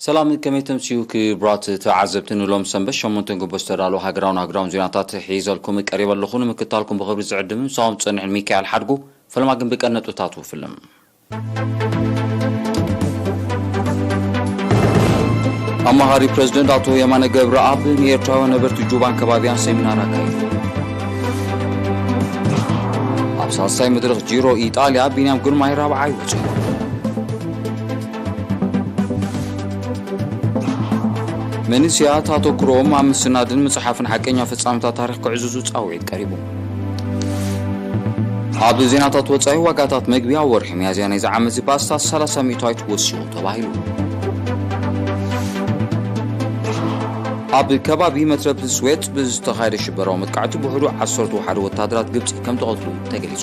ሰላም፣ ከመይ ተምስዩ ክቡራት ተዓዘብቲ? ንሎም ሰንበት ሸሞንተ ግንቦት ዝተዳለዉ ሃገራውን ሃገራውን ዜናታት ሒዘልኩም ቀሪበ ኣለኹ። ንምክታልኩም ብኽብሪ ዝዕድም ምሳኹም ዝጸንሕ ሚካኤል ሓድጉ። ፈለማ ግን ብቀንዲ ነጥብታቱ ፍልም። ኣማኻሪ ፕረዚደንት ኣቶ የማነ ገብረኣብ ንኤርትራውያን ነበርቲ ጁባን ከባቢያን ሰሚናር ኣካይዱ። ኣብ ሳልሳይ መድረኽ ጂሮ ኢጣልያ ቢንያም ግርማይ ራብዓይ ወጺኡ። መንእሰያት ኣተኩሮኦም ኣብ ምስናድን ምጽሓፍን ሓቀኛ ፍጻመታት ታሪኽ ክዕዝዙ ጻውዒት ቀሪቡ። ኣብ ዜናታት ወጻኢ፣ ዋጋታት መግቢ ኣብ ወርሒ ሚያዝያ ናይዚ ዓመት እዚ ብኣስታት ሰላሳ ሚእታዊት ወሲኹ ተባሂሉ። ኣብ ከባቢ መትረብ ስዌጥ ብዝተኻየደ ሽበራዊ መጥቃዕቲ ብውሕዱ ዓሰርተ ሓደ ወታደራት ግብጺ ከም ተቐትሉ ተገሊጹ።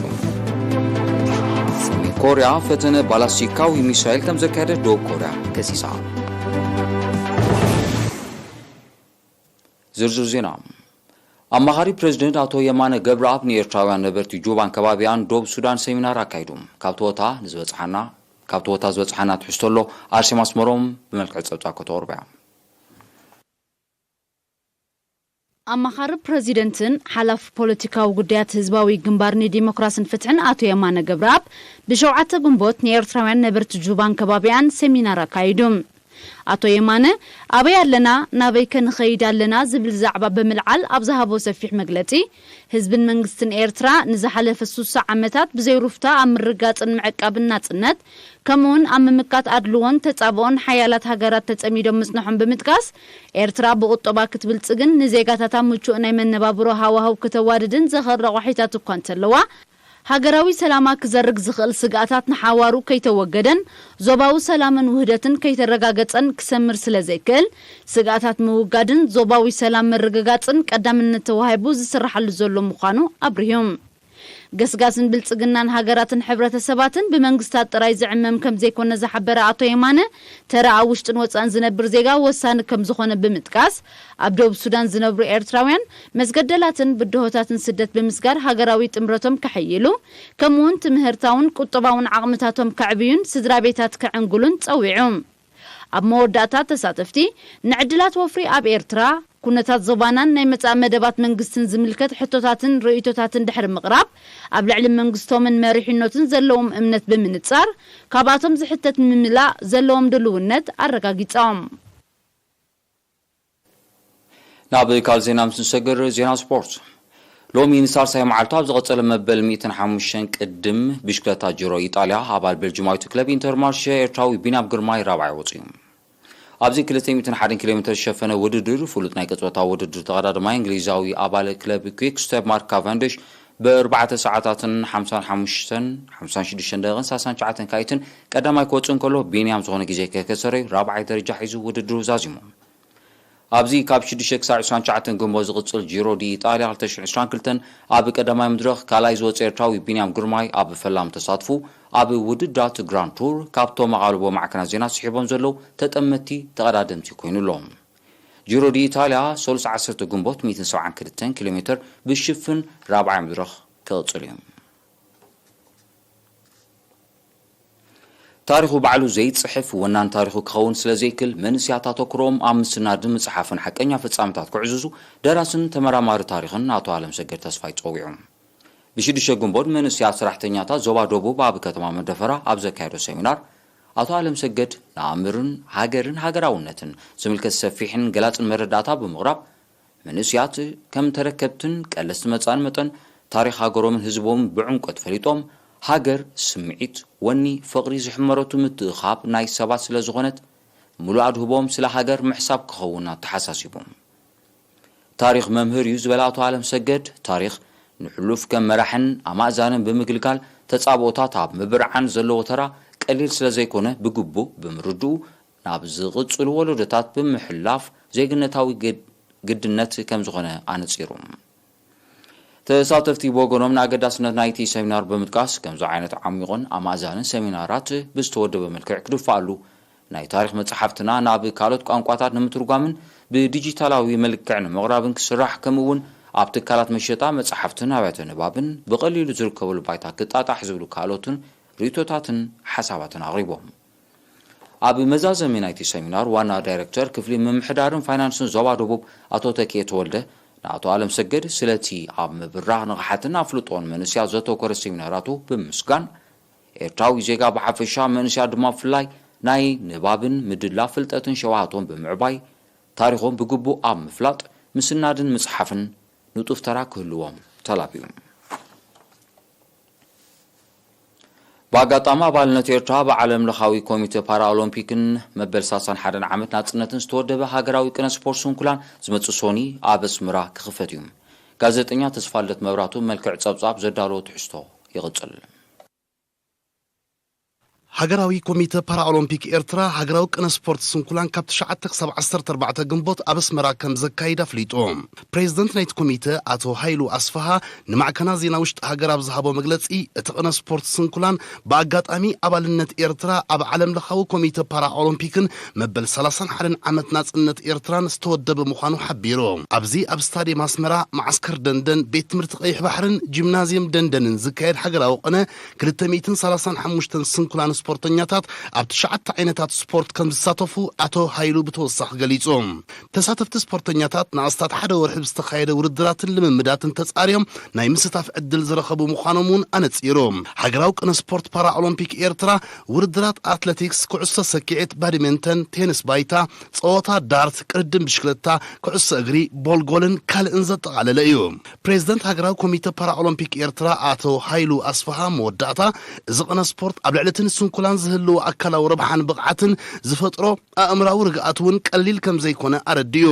ሰሜን ኮርያ ፈተነ ባላስቲካዊ ሚሳይል ከም ዘካየደት ደቡብ ኮርያ ከሲሳ። ዝርዝር ዜና። ኣማኻሪ ፕረዚደንት ኣቶ የማነ ገብረኣብ ንኤርትራውያን ነበርቲ ጁባን ከባቢያን ዶብ ሱዳን ሰሚናር ኣካይዱ። ካብቲ ቦታ ንዝበጽሓና፣ ካብቲ ቦታ ዝበጽሓና ትሕዝቶ ኣሎ፣ ኣርሴማ ኣስመሮም ብመልክዕ ጸብጻብ ከተቕርቦ እያ። ኣማኻሪ ፕረዚደንትን ሓላፊ ፖለቲካዊ ጉዳያት ህዝባዊ ግንባር ንዲሞክራስን ፍትሕን ኣቶ የማነ ገብረኣብ ብሸውዓተ ግንቦት ንኤርትራውያን ነበርቲ ጁባን ከባቢኣን ሰሚናር ኣካይዱ። ኣቶ የማነ፣ ኣበይ ኣለና፣ ናበይከ ንኸይድ ኣለና ዝብል ዛዕባ ብምልዓል ኣብ ዝሃቦ ሰፊሕ መግለጺ፣ ህዝብን መንግስትን ኤርትራ ንዝሓለፈ ስሳ ዓመታት ብዘይ ሩፍታ ኣብ ምርጋጽን ምዕቃብን ናጽነት፣ ከምኡውን ኣብ ምምካት ኣድልዎን ተጻብኦን ሓያላት ሃገራት ተጸሚዶም ምጽንሖም ብምጥቃስ፣ ኤርትራ ብቁጠባ ክትብልጽግን ንዜጋታታ ምቹእ ናይ መነባብሮ ሃዋህው ክተዋድድን ዘኸር ረቋሒታት እኳ እንተለዋ፣ ሃገራዊ ሰላማ ክዘርግ ዝኽእል ስግኣታት ንሓዋሩ ከይተወገደን ዞባዊ ሰላምን ውህደትን ከይተረጋገጸን ክሰምር ስለ ዘይክእል፣ ስግኣታት ምውጋድን ዞባዊ ሰላም ምርግጋጽን ቀዳምነት ተዋሂቡ ዝስርሓሉ ዘሎ ምዃኑ ኣብሪሁ። ገስጋስን ብልጽግናን ሃገራትን ሕብረተሰባትን ብመንግስታት ጥራይ ዝዕመም ከም ዘይኮነ ዝሓበረ ኣቶ የማነ፣ ተራ ኣብ ውሽጥን ወጻእን ዝነብር ዜጋ ወሳኒ ከም ዝኾነ ብምጥቃስ፣ ኣብ ደቡብ ሱዳን ዝነብሩ ኤርትራውያን መዝገደላትን ብድሆታትን ስደት ብምስጋር ሃገራዊ ጥምረቶም ከሐይሉ፣ ከምኡውን ትምህርታውን ቁጠባውን ዓቕምታቶም ከዕብዩን ስድራ ቤታት ከዕንግሉን ጸዊዑ። ኣብ መወዳእታ ተሳተፍቲ፣ ንዕድላት ወፍሪ ኣብ ኤርትራ፣ ኩነታት ዞባናን ናይ መጻኢ መደባት መንግስትን ዝምልከት ሕቶታትን ርእይቶታትን ድሕሪ ምቕራብ፣ ኣብ ልዕሊ መንግስቶምን መሪሕነቱን ዘለዎም እምነት ብምንጻር፣ ካብኣቶም ዝሕተት ንምምላእ ዘለዎም ድልውነት ኣረጋጊጾም። ናብ ካልእ ዜና ምስ ንሰግር፣ ዜና ስፖርት። ሎሚ ንሳልሳይ መዓልቱ ኣብ ዝቐጸለ መበል ሚእትን ሓሙሽተን ቅድም ብሽክለታ ጂሮ ኢጣልያ፣ ኣባል ቤልጅማዊቱ ክለብ ኢንተርማርሸ ኤርትራዊ ቢንያም ግርማይ ራብዓይ ወጺኡ። ኣብዚ ክልተ ሚእትን ሓደን ኪሎ ሜትር ዝሸፈነ ውድድር፣ ፍሉጥ ናይ ቅጽበታዊ ውድድር ተቐዳዳማይ እንግሊዛዊ ኣባል ክለብ ኩክ ስቴፕ ማርክ ካቨንዲሽ ብኣርባዕተ ሰዓታትን ሓምሳን ሓሙሽተን፣ ሓምሳን ሽዱሽተን ደቂቕን ሰላሳን ትሽዓተን ካይትን ቀዳማይ ክወጽእ እንከሎ፣ ቢንያም ዝኾነ ግዜ ከይከሰረ ራብዓይ ደረጃ ሒዙ ውድድሩ ዛዚሙ። ኣብዚ ካብ ሽዱሽተ ክሳብ ዕስራን ትሽዓተን ግንቦት ዝቕጽል ጂሮ ዲ ኢጣልያ ክልተ ሽሕን ዕስራን ክልተን ኣብ ቀዳማይ መድረኽ ካልኣይ ዝወጸ ኤርትራዊ ቢንያም ግርማይ ኣብ ፈላም ተሳትፉ ኣብ ውድድራት ግራንድ ቱር ካብቶም ኣቓልቦ ማዕከናት ዜና ስሒቦም ዘለዉ ተጠመትቲ ተቐዳደምቲ ኮይኑ ኣሎ። ጂሮ ዲ ኢጣልያ ሰሉስ ዓሰርተ ግንቦት ሚእትን ሰብዓን ክልተን ኪሎ ሜትር ብሽፍን ራብዓይ መድረኽ ክቕጽል እዩ። ታሪኹ ባዕሉ ዘይጽሕፍ ወናን ታሪኹ ክኸውን ስለ ዘይክል፣ መንእሰያት ኣተኩሮኦም ኣብ ምስናድን ምጽሓፍን ሓቀኛ ፍጻመታት ክዕዝዙ ደራስን ተመራማሪ ታሪኽን ኣቶ ኣለምሰገድ ተስፋይ ጸዊዑ። ብሽዱሽተ ግንቦት መንእሰያት ሰራሕተኛታት ዞባ ደቡብ ኣብ ከተማ መደፈራ ኣብ ዘካየዶ ሰሚናር፣ ኣቶ ኣለምሰገድ ንኣምርን ሃገርን ሃገራውነትን ዝምልከት ሰፊሕን ገላጽን መረዳእታ ብምቕራብ፣ መንእሰያት ከም ተረከብትን ቀለስቲ መጻእን መጠን፣ ታሪኽ ሃገሮምን ህዝቦምን ብዕምቆት ፈሊጦም፣ ሃገር ስምዒት፣ ወኒ፣ ፍቕሪ ዝሕመረቱ ምትእኻብ ናይ ሰባት ስለ ዝኾነት፣ ምሉእ ኣድህቦኦም ስለ ሃገር ምሕሳብ ክኸውን ኣተሓሳሲቡ። ታሪኽ መምህር እዩ ዝበለ ኣቶ ኣለምሰገድ፣ ታሪኽ ንሕሉፍ ከም መራሕን ኣማእዛንን ብምግልጋል፣ ተጻብኦታት ኣብ ምብርዓን ዘለዎ ተራ ቀሊል ስለ ዘይኮነ፣ ብግቡእ ብምርድኡ፣ ናብ ዝቕጽሉ ወለዶታት ብምሕላፍ ዜግነታዊ ግድ-፣ ግድነት ከም ዝኾነ ኣነጺሩ። ተሳተፍቲ ብወገኖም ንኣገዳስነት ናይቲ ሰሚናር ብምጥቃስ፣ ከምዚ ዓይነት ዓሚቑን ኣማእዛንን ሰሚናራት ብዝተወደበ መልክዕ ክድፋኣሉ፣ ናይ ታሪኽ መጽሓፍትና ናብ ካልኦት ቋንቋታት ንምትርጓምን ብዲጂታላዊ መልክዕ ንምቕራብን ክስራሕ፣ ከምኡ እውን ኣብ ትካላት መሸጣ መጽሓፍትን ኣብያተ ንባብን ብቐሊሉ ዝርከበሉ ባይታ ክጣጣሕ ዝብሉ ካልኦትን ርእይቶታትን ሓሳባትን ኣቕሪቦም። ኣብ መዛዘሚ ናይቲ ሰሚናር ዋና ዳይሬክተር ክፍሊ ምምሕዳርን ፋይናንስን ዞባ ደቡብ ኣቶ ተኪኤ ተወልደ ንኣቶ ኣለም ሰገድ ስለቲ ኣብ ምብራህ ንቕሓትን ኣፍልጦን መንእስያት ዘተኮረ ሰሚናራቱ ብምስጋን፣ ኤርትራዊ ዜጋ ብሓፈሻ መንእስያት ድማ ብፍላይ ናይ ንባብን ምድላ ፍልጠትን ሸውሃቶም ብምዕባይ ታሪኾም ብግቡእ ኣብ ምፍላጥ ምስናድን ምጽሓፍን ንጡፍ ተራ ክህልዎም ተላቢዩ። ብኣጋጣሚ ኣባልነት ኤርትራ ብዓለም ለኻዊ ኮሚተ ፓራኦሎምፒክን መበል ሰላሳን ሓደን ዓመት ናጽነትን ዝተወደበ ሃገራዊ ቅነ ስፖርት ስንኩላን ዝመጽእ ሶኒ ኣብ ኣስመራ ክኽፈት እዩ። ጋዜጠኛ ተስፋልደት መብራቱ መልክዕ ጸብጻብ ዘዳለዎ ትሕዝቶ ይቕጽል። ሃገራዊ ኮሚተ ፓራኦሎምፒክ ኤርትራ ሃገራዊ ቅነ ስፖርት ስንኩላን ካብ ትሽዓተ ክሳብ ዓሰርተ ኣርባዕተ ግንቦት ኣብ ኣስመራ ከም ዘካይድ ኣፍሊጡ። ፕሬዝደንት ናይቲ ኮሚተ ኣቶ ሃይሉ ኣስፍሃ ንማዕከናት ዜና ውሽጢ ሃገር ኣብ ዝሃቦ መግለጺ፣ እቲ ቅነ ስፖርት ስንኩላን ብኣጋጣሚ ኣባልነት ኤርትራ ኣብ ዓለም ለኻዊ ኮሚተ ፓራኦሎምፒክን መበል ሰላሳን ሓደን ዓመት ናጽነት ኤርትራን ዝተወደበ ምዃኑ ሓቢሩ። ኣብዚ ኣብ ስታድየም ኣስመራ፣ መዓስከር ደንደን፣ ቤት ትምህርቲ ቀይሕ ባሕርን ጂምናዝየም ደንደንን ዝካየድ ሃገራዊ ቅነ ክልተ ሚእትን ሰላሳን ሓሙሽተን ስንኩላን ስፖርተኛታት ኣብ ትሽዓተ ዓይነታት ስፖርት ከም ዝሳተፉ ኣቶ ሃይሉ ብተወሳኺ ገሊጹ። ተሳተፍቲ ስፖርተኛታት ንኣስታት ሓደ ወርሒ ብዝተኻየደ ውድድራትን ልምምዳትን ተጻርዮም ናይ ምስታፍ ዕድል ዝረኸቡ ምዃኖም እውን ኣነጺሩ። ሃገራዊ ቅነ ስፖርት ፓራኦሎምፒክ ኤርትራ ውድድራት ኣትሌቲክስ፣ ኩዕሶ ሰኪዔት፣ ባድሜንተን፣ ቴንስ ባይታ፣ ጸወታ ዳርት፣ ቅድድም ብሽክለታ፣ ኩዕሶ እግሪ፣ ቦልጎልን ካልእን ዘጠቓለለ እዩ። ፕሬዝደንት ሃገራዊ ኮሚተ ፓራኦሎምፒክ ኤርትራ ኣቶ ሃይሉ ኣስፍሃ መወዳእታ፣ እዚ ቅነ ስፖርት ኣብ ልዕሊ እቲ ንስንኩላን ዝህልዎ ኣካላዊ ረብሓን ብቕዓትን ዝፈጥሮ ኣእምራዊ ርግኣት እውን ቀሊል ከም ዘይኮነ ኣረዲኡ።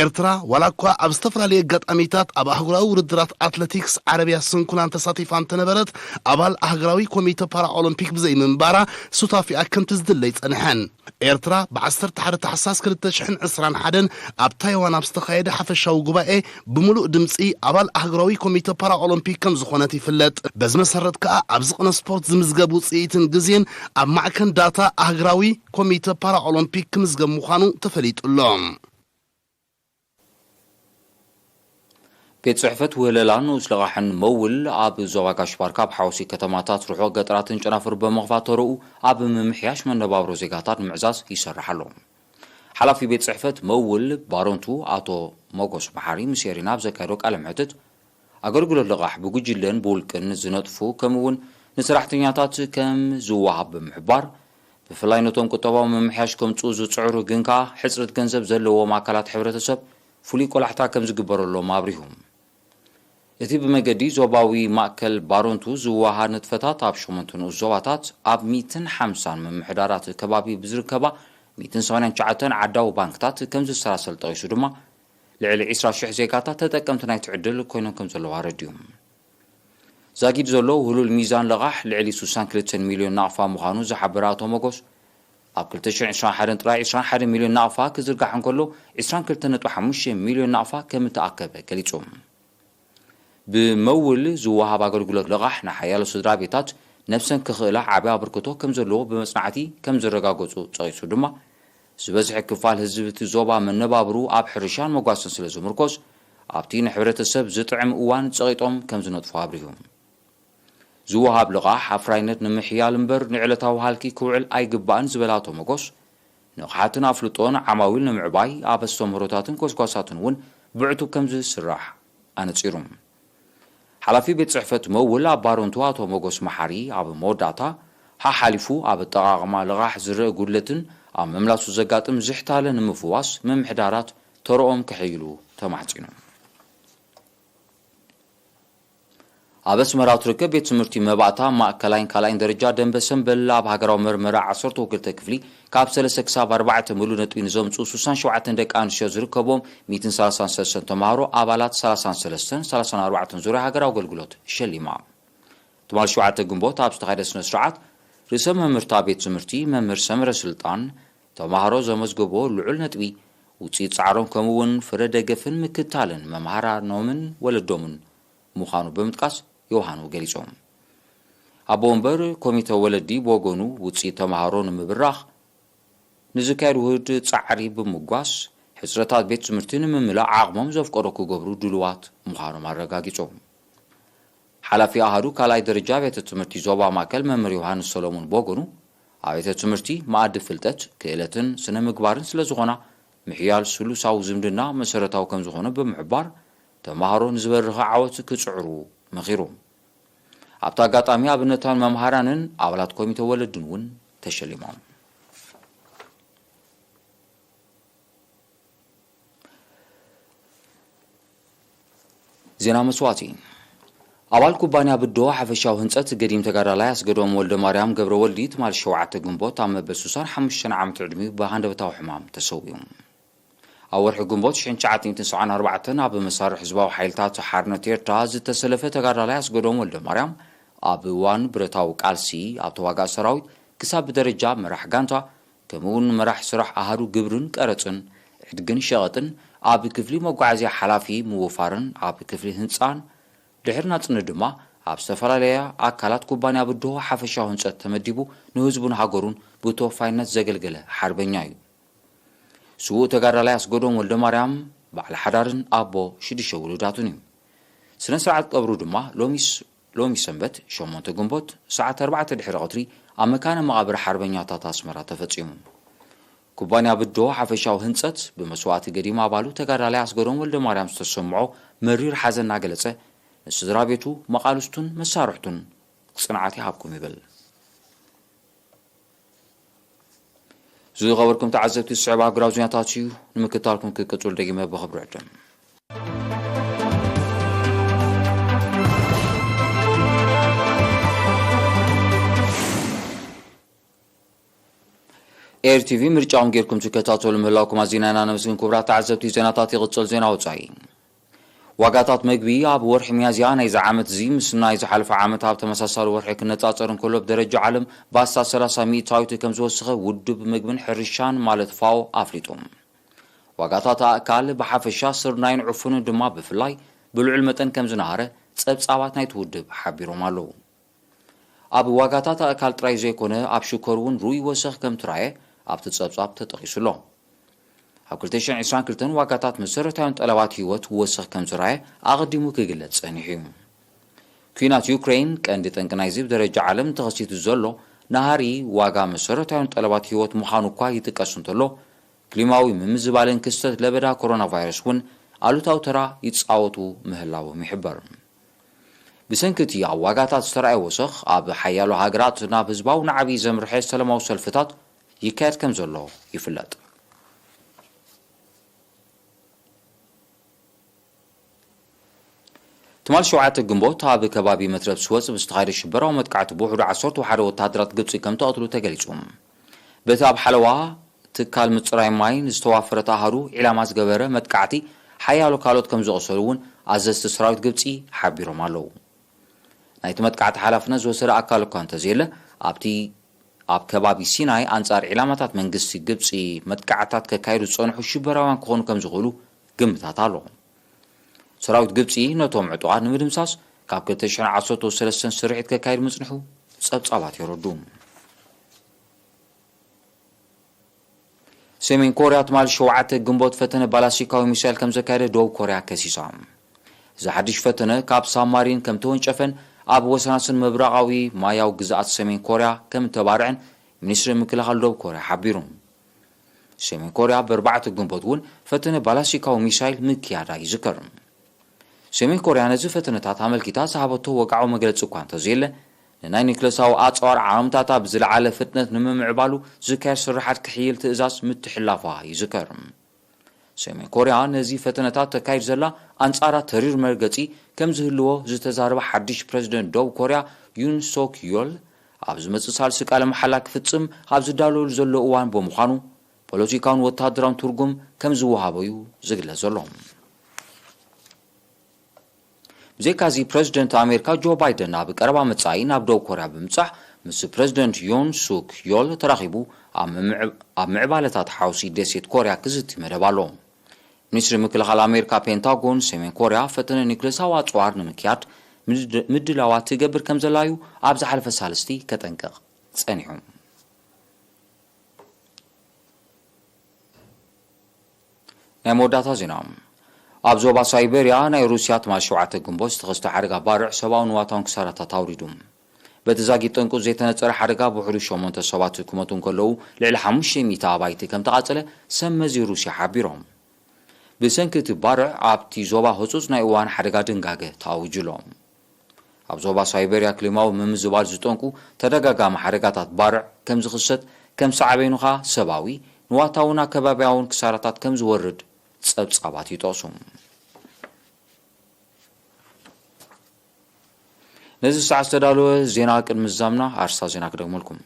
ኤርትራ ዋላ እኳ ኣብ ዝተፈላለዩ ኣጋጣሚታት ኣብ ኣህጉራዊ ውድድራት ኣትሌቲክስ ዓረብያ ስንኩላን ተሳቲፋ እንተነበረት፣ ኣባል ኣህጉራዊ ኮሚተ ፓራኦሎምፒክ ብዘይምንባራ ሱታፊኣ ከምቲ ዝድለ ኣይጸንሐን። ኤርትራ ብ ዓሰርተ ሓደ ታሕሳስ ክልተ ሽሕን ዕስራን ሓደን ኣብ ታይዋን ኣብ ዝተኻየደ ሓፈሻዊ ጉባኤ ብምሉእ ድምጺ ኣባል ኣህጉራዊ ኮሚተ ፓራኦሎምፒክ ከም ዝኾነት ይፍለጥ። በዚ መሰረት ከኣ ኣብዚ ቅነ ስፖርት ዝምዝገብ ውጽኢትን ግዜን ኣብ ማዕከን ዳታ ኣህጉራዊ ኮሚተ ፓራኦሎምፒክ ክምዝገብ ምዃኑ ተፈሊጡ ኣሎ። ቤት ጽሕፈት ውህለላን ንኡስ ልቓሕን መውል ኣብ ዞባ ጋሽ ባርካ ኣብ ሓውሲ ከተማታት ርሑቕ ገጠራትን ጨናፍር ብምኽፋት ተረኡ ኣብ ምምሕያሽ መነባብሮ ዜጋታት ንምዕዛዝ ይሰርሕ ኣሎ። ሓላፊ ቤት ጽሕፈት መውል ባረንቱ ኣቶ ሞጎስ መሓሪ ምስ ኤሪና ኣብ ዘካየዶ ቃለ መሕትት፣ ኣገልግሎት ልቓሕ ብጉጅለን ብውልቅን ዝነጥፉ ከምኡ እውን ንሰራሕተኛታት ከም ዝወሃብ ብምሕባር፣ ብፍላይ ነቶም ቁጠባዊ ምምሕያሽ ከምጽኡ ዝጽዕሩ ግን ከኣ ሕጽረት ገንዘብ ዘለዎም ኣካላት ሕብረተሰብ ፍሉይ ቆላሕታ ከም ዝግበረሎም ኣብሪሁ። እቲ ብመገዲ ዞባዊ ማእከል ባረንቱ ዝወሃድ ንጥፈታት ኣብ ሸሞንተ ንኡስ ዞባታት ኣብ ሚእትን ሓምሳን ምምሕዳራት ከባቢ ብዝርከባ ሚእትን ሰማንያን ትሽዓተን ዓዳዊ ባንክታት ከም ዝሰላሰል ጠቒሱ ድማ፣ ልዕሊ ዕስራ ሽሕ ዜጋታት ተጠቀምቲ ናይቲ ዕድል ኮይኖም ከም ዘለዉ ኣረዲኡ። ዛጊድ ዘሎ ውህሉል ሚዛን ልቓሕ ልዕሊ ስሳን ክልተን ሚልዮን ናቕፋ ምዃኑ ዝሓበረ ኣቶ ሞጎስ፣ ኣብ ክልተ ሽሕን ዕስራን ሓደን ጥራይ ዕስራን ሓደን ሚልዮን ናቕፋ ክዝርጋሕ እንከሎ፣ ዕስራን ክልተን ነጥቢ ሓሙሽተ ሚልዮን ናቕፋ ከም እተኣከበ ገሊጹ። ብመውል ዝወሃብ ኣገልግሎት ልቓሕ ንሓያሎ ስድራ ቤታት ነብሰን ክኽእላ ዓቢ ኣበርክቶ ከም ዘለዎ ብመጽናዕቲ ከም ዘረጋገጹ ጸቒሱ ድማ፣ ዝበዝሐ ክፋል ህዝቢ እቲ ዞባ መነባብሩ ኣብ ሕርሻን መጓሰን ስለ ዝምርኮስ፣ ኣብቲ ንሕብረተሰብ ዝጥዕም እዋን ጸቒጦም ከም ዝነጥፉ ኣብሪሁ። ዝወሃብ ልቓሕ ኣፍራይነት ንምሕያል እምበር ንዕለታዊ ሃልኪ ክውዕል ኣይግባእን ዝበለ ኣቶ ሞጎስ፣ ንቕሓትን ኣፍልጦን ዓማዊል ንምዕባይ ኣብ ኣስተምህሮታትን ጎስጓሳትን እውን ብዕቱብ ከም ዝስራሕ ኣነጺሩ። ሓላፊ ቤት ጽሕፈት መውል ኣብ ባረንቱ ኣቶ ሞጎስ መሓሪ ኣብ መወዳእታ፣ ሓሓሊፉ ኣብ ኣጠቓቕማ ልቓሕ ዝረአ ጉድለትን ኣብ ምምላሱ ዘጋጥም ዝሕታለ ንምፍዋስ ምምሕዳራት ተረኦም ከሐይሉ ተማሕጺኑ። ኣብ ኣስመራ እትርከብ ቤት ትምህርቲ መባእታ ማእከላይን ካልኣይን ደረጃ ደንበ ሰምበል ኣብ ሃገራዊ መርመራ ዓሰርተ ክልተ ክፍሊ ካብ ሰለስተ ክሳብ ኣርባዕተ ምሉእ ነጥቢ ንዘምጽኡ ስሳን ሸውዓተን ደቂ ኣንስትዮ ዝርከቦም ሚእትን ሰላሳን ሰለስተን ተምሃሮ ኣባላት ሰላሳን ሰለስተን ሰላሳን ኣርባዕተን ዙርያ ሃገራዊ ኣገልግሎት ሸሊማ። ትማል ሸውዓተ ግንቦት ኣብ ዝተኻየደ ስነ ስርዓት ርእሰ መምህርታ ቤት ትምህርቲ መምህር ሰምረ ስልጣን ተምሃሮ ዘመዝገቦ ልዑል ነጥቢ ውፅኢት ጻዕሮም ከምኡ እውን ፍረ ደገፍን ምክታልን መምሃራኖምን ወለዶምን ምዃኑ ብምጥቃስ ዮሃኑ ገሊጾም። ኣቦ ወንበር ኮሚተ ወለዲ ብወገኑ ውፅኢት ተምሃሮ ንምብራኽ ንዝካየድ ውህድ ጻዕሪ ብምጓስ ሕጽረታት ቤት ትምህርቲ ንምምላእ ዓቕሞም ዘፍቀዶ ክገብሩ ድሉዋት ምዃኖም ኣረጋጊጾም። ሓላፊ ኣሃዱ ካልኣይ ደረጃ ቤት ትምህርቲ ዞባ ማእከል መምህር ዮሃንስ ሰሎሞን ብወገኑ ኣብያተ ትምህርቲ መኣዲ ፍልጠት፣ ክእለትን ስነ ምግባርን ስለ ዝኾና፣ ምሕያል ስሉሳዊ ዝምድና መሰረታዊ ከም ዝኾነ ብምሕባር፣ ተማሃሮ ንዝበርኸ ዓወት ክጽዕሩ መኺሩ። ኣብቲ ኣጋጣሚ ኣብነታውያን መምሃራንን ኣባላት ኮሚተ ወለድን እውን ተሸሊሞም። ዜና መስዋእቲ። ኣባል ኩባንያ ብዶ ሓፈሻዊ ህንጸት ገዲም ተጋዳላይ ኣስገዶም ወልደ ማርያም ገብረ ወልዲ ትማል ሸውዓተ ግንቦት ኣብ መበል ሱሳን ሓሙሽተን ዓመት ዕድሚኡ ብሃንደበታዊ ሕማም ተሰዊኡ። ኣብ ወርሒ ግንቦት ሽሕን ትሽዓተ ሚእትን ሰብዓን ኣርባዕተን ኣብ መሳርሒ ህዝባዊ ሓይልታት ሓርነት ኤርትራ ዝተሰለፈ ተጋዳላይ ኣስገዶም ወልደ ማርያም ኣብ እዋን ብረታዊ ቃልሲ ኣብ ተዋጋእ ሰራዊት ክሳብ ብደረጃ መራሕ ጋንታ ከምኡውን መራሕ ስራሕ ኣሃዱ ግብርን ቀረጽን ዕድግን ሸቐጥን ኣብ ክፍሊ መጓዓዝያ ሓላፊ ምውፋርን ኣብ ክፍሊ ህንጻን ድሕሪ ናጽነት ድማ ኣብ ዝተፈላለያ ኣካላት ኩባንያ ብድሆ ሓፈሻዊ ህንጸት ተመዲቡ ንህዝቡን ሃገሩን ብተወፋይነት ዘገልገለ ሓርበኛ እዩ። ስዉእ ተጋዳላይ ኣስገዶም ወልደ ማርያም በዓል ሓዳርን ኣቦ ሽዱሽተ ውሉዳቱን እዩ። ስነ ስርዓት ቀብሩ ድማ ሎሚስ ሎሚ ሰንበት ሸሞንተ ግንቦት ሰዓት ኣርባዕተ ድሕሪ ቀትሪ ኣብ መካነ መቓብር ሓርበኛታት ኣስመራ ተፈጺሙ። ኩባንያ ብዶ ሓፈሻዊ ህንጸት ብመስዋእቲ ገዲም ኣባሉ ተጋዳላይ ኣስገዶም ወልደ ማርያም ዝተሰምዖ መሪር ሓዘን እናገለጸ ንስድራ ቤቱ፣ መቓልስቱን መሳርሕቱን ጽንዓት ይሃብኩም ይብል። ዝኸበርኩም ተዓዘብቲ ዝስዕብ ኣህጉራዊ ዜናታት እዩ። ንምክታልኩም ክቅጽሉ ደጊመ ብኽብሪ ዕድም። ኤር ቲቪ ምርጫኹም ጌርኩም ትከታተሉ ምህላውኩም ኣዚና ኢና ነመስግን። ክቡራት ተዓዘብቲ፣ ዜናታት ይቕጽል። ዜና ወጻኢ። ዋጋታት መግቢ ኣብ ወርሒ ሚያዝያ ናይዚ ዓመት እዚ ምስ ናይ ዝሓለፈ ዓመት ኣብ ተመሳሳሊ ወርሒ ክነጻጸር እንከሎ ብደረጃ ዓለም ብኣስታት ሰላሳ ሚእታዊት ከም ዝወሰኸ ውድብ ምግብን ሕርሻን ማለት ፋኦ ኣፍሊጡ። ዋጋታት ኣእካል ብሓፈሻ ስርናይን ዕፉንን ድማ ብፍላይ ብልዑል መጠን ከም ዝነሃረ ጸብጻባት ናይቲ ውድብ ሓቢሮም ኣለዉ። ኣብ ዋጋታት ኣእካል ጥራይ ዘይኮነ ኣብ ሽኮር እውን ርኡይ ወሰኽ ከም ትራየ ኣብቲ ጸብጻብ ተጠቒሱ ኣሎ። ኣብ ክልተ ሽሕን ዕስራን ክልተን ዋጋታት መሰረታውያን ጠለባት ህይወት ወሰኽ ከም ዝረኣየ ኣቐዲሙ ክግለጽ ጸኒሑ እዩ። ኲናት ዩክሬን ቀንዲ ጠንቂ ናይዚ ብደረጃ ዓለም ተኸሲቱ ዘሎ ናሃሪ ዋጋ መሰረታውያን ጠለባት ህይወት ምዃኑ እኳ ይጥቀስ እንተሎ፣ ክሊማዊ ምምዝባልን ክስተት ለበዳ ኮሮና ቫይረስ እውን ኣሉታዊ ተራ ይጻወቱ ምህላዎም ይሕበር። ብሰንኪ እቲ ኣብ ዋጋታት ዝተራእየ ወሰኽ ኣብ ሓያሎ ሃገራት ናብ ህዝባዊ ናዕቢ ዘምርሐ ሰላማዊ ሰልፍታት ይካየድ ከም ዘሎ ይፍለጥ። ትማል ሸውዓተ ግንቦት ኣብ ከባቢ መትረብ ስወጽ ብዝተኻየደ ሽበራዊ መጥቃዕቲ ብውሕዱ ዓሰርተ ሓደ ወተሃደራት ግብጺ ከም ተቐትሉ ተገሊጹ። በቲ ኣብ ሓለዋ ትካል ምጽራይ ማይ ንዝተዋፈረት ኣሃዱ ዒላማ ዝገበረ መጥቃዕቲ ሓያሎ ካልኦት ከም ዝቖሰሉ እውን ኣዘዝቲ ሰራዊት ግብጺ ሓቢሮም ኣለዉ። ናይቲ መጥቃዕቲ ሓላፍነት ዝወሰደ ኣካል እኳ እንተዘየለ፣ ኣብቲ ኣብ ከባቢ ሲናይ ኣንጻር ዒላማታት መንግስቲ ግብጺ መጥቃዕታት ከካይዱ ዝጸንሑ ሽበራውያን ክኾኑ ከም ዝኽእሉ ግምታት ኣሎ። ሰራዊት ግብጺ ነቶም ዕጡቓት ንምድምሳስ ካብ ክልተ ሽሕን ዓሰርተ ሰለስተን ስርሒት ከካይድ ምጽንሑ ጸብጻባት የረዱ። ሰሜን ኮርያ ትማል ሸውዓተ ግንቦት ፈተነ ባላስቲካዊ ሚሳይል ከም ዘካየደ ደቡብ ኮርያ ከሲሳ። እዚ ሓድሽ ፈተነ ካብ ሳብማሪን ከም ተወንጨፈን ኣብ ወሰናስን ምብራቓዊ ማያዊ ግዝኣት ሰሜን ኮርያ ከም እተባርዐን ሚኒስትሪ ምክልኻል ደቡብ ኮርያ ሓቢሩ። ሰሜን ኮርያ ብኣርባዕተ ግንቦት እውን ፈተነ ባላስቲካዊ ሚሳይል ምክያዳ ይዝከር። ሰሜን ኮርያ ነዚ ፈተነታት ኣመልኪታ ዝሃበቶ ወግዓዊ መግለጺ እኳ እንተዘየለ፣ ንናይ ኒክለሳዊ ኣጽዋር ዓቕምታታ ብዝለዓለ ፍጥነት ንምምዕባሉ ዝካየድ ስርሓት ክሕይል ትእዛዝ ምትሕልላፋ ይዝከር። ሰሜን ኮርያ ነዚ ፈተነታት ተካይድ ዘላ ኣንጻራ ተሪር መርገጺ ከም ዝህልዎ ዝተዛረበ ሓድሽ ፕረዚደንት ደቡብ ኮርያ ዩን ሶክ ዮል፣ ኣብ ዝመጽእ ሳልሲ ቃለ መሓላ ክፍጽም ኣብ ዝዳለወሉ ዘሎ እዋን ብምዃኑ፣ ፖለቲካውን ወተሃደራውን ትርጉም ከም ዝወሃቦ እዩ ዝግለጽ ዘሎ። ብዘይካዚ ፕረዚደንት ኣሜሪካ ጆ ባይደን ኣብ ቀረባ መጻኢ ናብ ደቡብ ኮርያ ብምብጻሕ ምስ ፕረዚደንት ዮን ሱክ ዮል ተራኺቡ ኣብ ምምዕ-፣ ኣብ ምዕባለታት ሓውሲ ደሴት ኮርያ ክዝቲ መደብ ኣሎ። ሚኒስትሪ ምክልኻል ኣሜሪካ ፔንታጎን ሰሜን ኮርያ ፈተነ ኒክለሳዊ ኣጽዋር ንምክያድ ምድ-፣ ምድላዋት ትገብር ከም ዘላ እዩ ኣብ ዝሓለፈ ሳልስቲ ከጠንቅቕ ጸኒሑ። ናይ መወዳእታ ዜና። ኣብ ዞባ ሳይቤርያ ናይ ሩስያ ትማል ሸውዓተ ግንቦት ዝተኸስተ ሓደጋ ባርዕ ሰብኣዊ ንዋታውን ክሳራታት ኣውሪዱ። በቲ ዛጊት ጠንቁ ዘይተነጸረ ሓደጋ ብውሕዱ ሸሞንተ ሰባት ክሞቱ እንከለዉ፣ ልዕሊ ሓሙሽተ ሚእቲ ኣባይቲ ከም ተቓጸለ ሰብ መዚ ሩስያ ሓቢሮም። ብሰንኪ እቲ ባርዕ ኣብቲ ዞባ ህጹጽ ናይ እዋን ሓደጋ ድንጋገ ተኣዊጁ ኣሎ። ኣብ ዞባ ሳይበርያ ክሊማዊ ምምዝባል ዝጠንቁ ተደጋጋሚ ሓደጋታት ባርዕ ከም ዝኽሰት፣ ከም ሳዕቤኑ ኸኣ ሰብኣዊ፣ ንዋታውን ኣከባብያውን ክሳራታት ከም ዝወርድ ጸብጻባት ይጠቕሱ። ነዚ ሰዓት ዝተዳለወ ዜና ቅድሚ ምዝዛምና ኣርስታት ዜና ክደግመልኩም።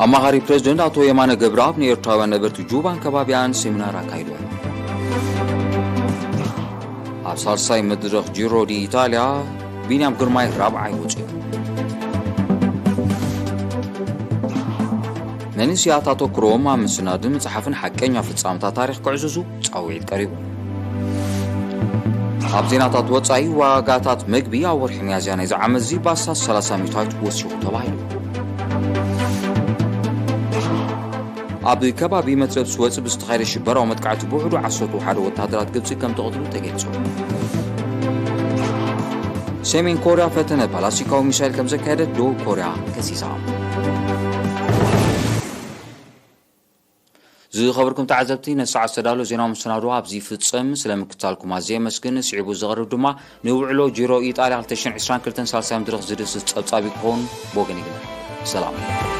ኣማኻሪ ፕሬዝደንት ኣቶ የማነ ገብረኣብ ንኤርትራውያን ነበርቲ ጁባን ከባቢያን ሴሚናር ኣካይዱ። ኣብ ሳልሳይ መድረኽ ጂሮ ዲ ኢጣልያ ቢንያም ግርማይ ራብዓይ ወፂኡ። መንእሰያት ኣተኩሮኦም ኣብ ምስናድን ምጽሓፍን ሓቀኛ ፍጻመታት ታሪኽ ክዕዝዙ ጻውዒት ቀሪቡ። ኣብ ዜናታት ወጻኢ፣ ዋጋታት መግቢ ኣብ ወርሒ ሚያዝያ ናይዚ ዓመት እዚ ብኣስታት ሰላሳ ሚእታዊት ወሲኹ ተባሂሉ። ኣብ ከባቢ መትረብ ስወጽ ብዝተኻየደ ሽበራዊ መጥቃዕቲ ብውሕዱ ዓሰርተ ሓደ ወተሃደራት ግብጺ ከም ተቐትሉ ተገሊጹ። ሰሜን ኮርያ ፈተነ ባላስቲካዊ ሚሳይል ከም ዘካየደት ደቡብ ኮርያ ከሲሳ። ዝኸበርኩም ተዓዘብቲ፣ ነሰዓት ዝተዳሎ ዜናዊ መሰናዶ ኣብዚ ይፍጸም። ስለ ምክታልኩም ኣዝየ የመስግን። ስዒቡ ዝቐርብ ድማ ንውዕሎ ጂሮ ኢጣልያ ክልተ ሽሕን ዕስራን ክልተን ሳልሳይ መድረኽ ዝድስስ ጸብጻብ ክኸውን ብወገን ይግነ። ሰላም።